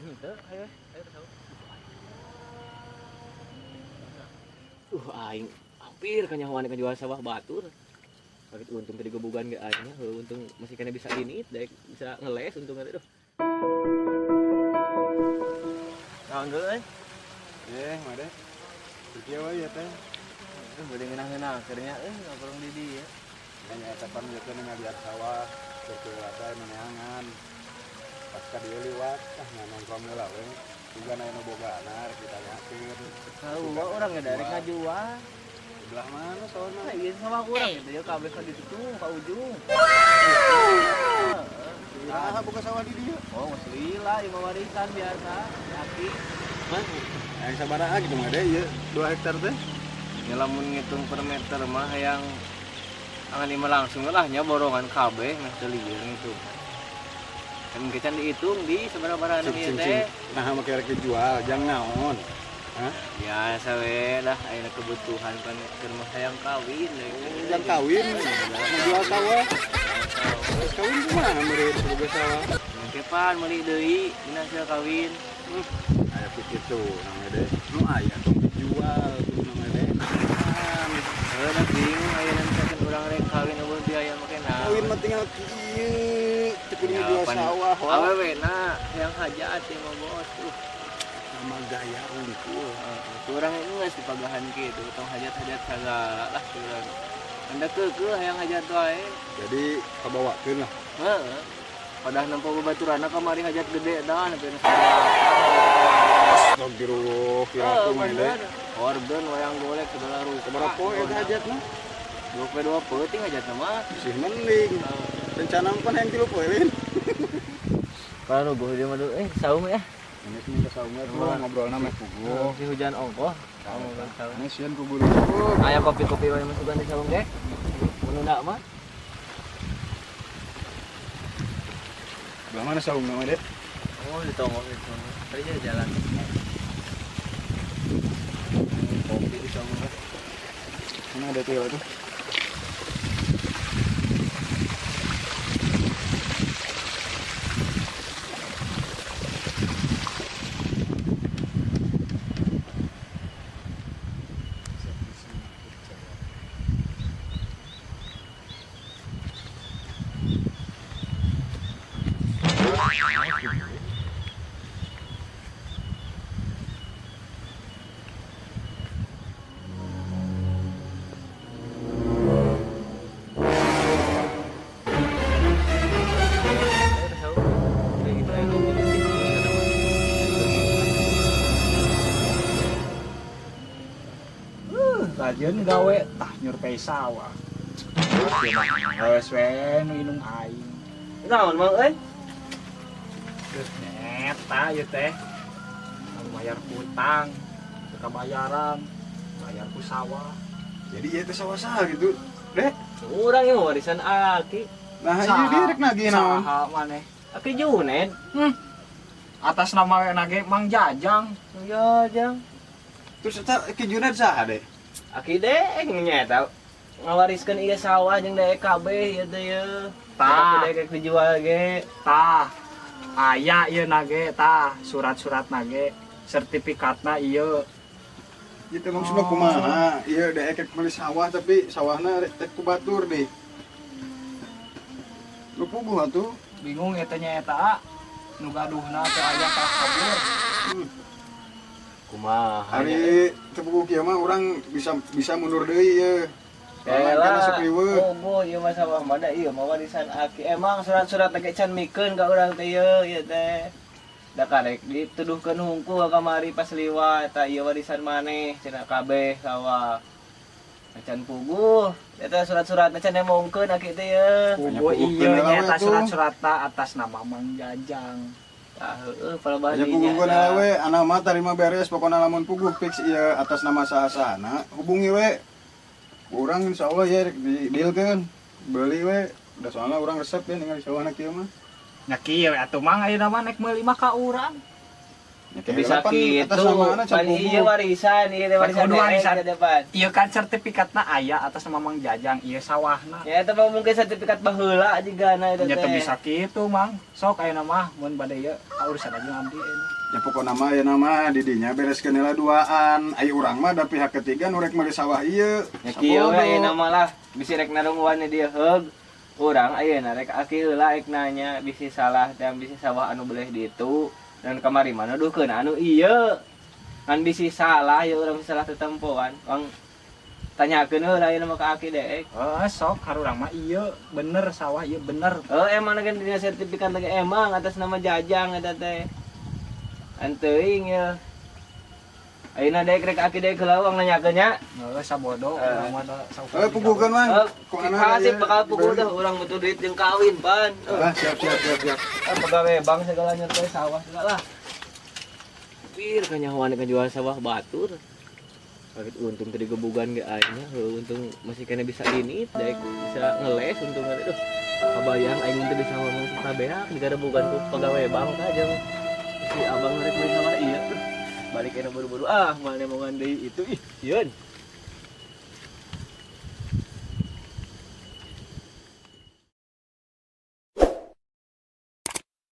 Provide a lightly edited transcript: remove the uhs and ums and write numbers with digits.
Henteu, ayo ayo ke sawah. Aing hampir kanyahoan ka jual sawah batur. Sakit untung tadi gebugan ge aingnya, heuh untung masih kena bisa ini, daek bisa ngeles untung teh duh. Naon dulu euy? Eh, made. Kieu we ya teh. Beuh ngeunah-ngeunah keur nya euy nongkrong di dieu. Hanya eta pan ieu teh ngaliat sawah, keur teh meneangan. Pas ka dieu liwat, ah nongkrong heula we. Juga aya nu bogana rek ditanyakeun. Sarua urang ge darek ngajual. Sebelah mana sawahna? Nah, ieu sawah urang gitu ya kabeh ka ditu tuh ka ujung. Nah, boga sawah di dieu. Oh, geus lila ieu mah warisan biasa, aki. Yang sabaraha gitu mah deh ieu 2 hektar teh. Ya lamun ngitung per meter mah yang angan imah langsung lah nya borongan kabeh meh teu lieur ngitung. Kan can dihitung di sabaraha Cing ieu cing teh. cing. Nah, make rek dijual jang naon? Hah? Biasa we lah ayeuna kebutuhan pan keur mah hayang kawin Jang kawin, jual sawah. Terus kawin kumaha meureun boga sawah? Engke pan meuli deui dina hasil kawin. Aya kitu namanya deh. Nu aya tong dijual kudu namanya deh. Heuh da bingung ayeuna misalkan urang rek kawin eueuh biaya make naon. Kawin mah tinggal kieu, teu kudu Ya, jual pan sawah. Awewe na hayang hajat ieu mah bos. Sama gaya unggul. Kurang geus dipagahan kitu tong hajat-hajat sagala lah kurang. Anda keukeuh hayang hajat wae. Jadi kabawakeun lah. Heeh. Padahal nempo babaturanna kamari hajat gede dah nepi nu. Astagfirullah, kira aku mah deh. Organ wayang golek segala rupa. Sabaraha poe eta hajatna? 22 peuting hajatna mah. Sih mending. Rencana pan hayang 3 poe lain. Kalau rubuh dia mah saung ya. Ini minta saungnya tuh ngobrolna meh puguh. Si hujan ongkoh. Ini sieun ku guru. Aya kopi-kopi wae masukan di saung ge. Menunda mah. Belah mana saung nama deh? Oh, di tonggoh itu. Tadi jadi jalan. Kopi di saung mah. Mana ada tuh tuh? Kajian gawe tah nyurpei sawah. Geus we nu inung aing. Naon mang euy? Geus neta ieu teh. Anu bayar hutang, teu kabayaran, bayar ku sawah. Jadi ieu teh sawah saha gitu, Dek? Urang ieu warisan aki. Nah, ieu dia rek nagih naon? Saha maneh? Aki Juned. Atas nama nage Mang Jajang. Mang Jajang. Terus eta Ki Juned saha deh? Aki deh nya eta ngawariskeun ieu sawah jeung daek kabeh ieu teh ieu. Tah. Daek dijual ge. Tah. Aya ieu nage tah, surat-surat nage, sertifikatna ieu. Ieu teh maksudna kumaha? Ieu daek meuli sawah tapi sawahna rek ku batur deh. Lu puguh atuh. Bingung eta nya eta nu gaduhna teh aya ka kabur. Kumaha? Hari teu puguh kieu mah urang bisa mundur deui ieu. Elah, Kan asup riweuh. Oh, ieu mah sawah mah da ieu mah warisan aki. Emang surat-surat teh can mikeun ka urang teh ieu ieu teh. Da karek dituduhkeun hungkul kamari pas liwat eta ieu warisan maneh cenah kabeh sawah. Can puguh, eta surat-suratna can nemongkeun aki teh ieu. Puguh Hanya ieu puguhkeun nya heula eta we tuh. surat-suratna atas nama Mang Jajang. Tah heueuh palebah Nya puguhkeun heula we, ana mah tarima beres pokona lamun puguh fix ieu atas nama saha-sahana, hubungi we. Urang insyaallah ya rek di dealkeun. Beli we, da soalna urang resep ya ningali sawahna kieu mah. Nya kieu atuh Mang ayeuna mah nek meuli mah ka urang. Ya, Teu bisa pan kitu. atas nama can Pan puguh. ieu warisan, ieu teh warisan Kudu deek warisan. di depan. Ieu kan sertifikatna aya atas nama Mang Jajang, ieu sawahna. Ya eta mah mungkin sertifikat baheula jigana eta Nya teu teh. bisa kitu, Mang. Sok ayeuna mah mun bade ieu urusan aja abdi ayeuna. Ya pokokna mah ya nama didinya bereskeun heula duaan. Ai urang mah da pihak ketiga nu rek meuli sawah ieu. Ya kieu we ayeuna mah lah, bisi rek narungguan dia heug. Urang ayeuna rek aki heula rek nanya bisi salah dan bisi sawah anu beleh ditu dan kamari mah nuduhkeun anu ieu. Kan bisi salah ya urang bisi salah tetempoan. Wang tanyakeun heula ayeuna mah ka aki deek. Eh, sok harurang mah ieu bener sawah ieu bener. Oh, emang kan dina sertifikat lagi emang atas nama Jajang eta teh. Anteuing ya. Ayeuna deek rek aki deek heula wang nanyakeun nya. Heeh, sabodo Eh. urang mah da saukur. Eh, puguhkeun, Mang. Eh, Ku anak kasih ieu bakal puguh dibeli. dah urang butuh duit jeung kawin pan. Eh. Ah, siap siap siap siap. Ah, pegawai bank segalanya teh sawah segala. Pir kanyahoan kan jual sawah batur. Kaget untung tadi gebugan ge aingnya, heuh untung masih kena bisa ini dek bisa ngeles untung teh duh. Kabayang aing teh bisa ngomong sabeak digarebugan ku pegawai bank ka jeung si abang rek meuli sawah ieu. Duh, balik enak buru-buru ah, mana mau deui itu ih, sieun.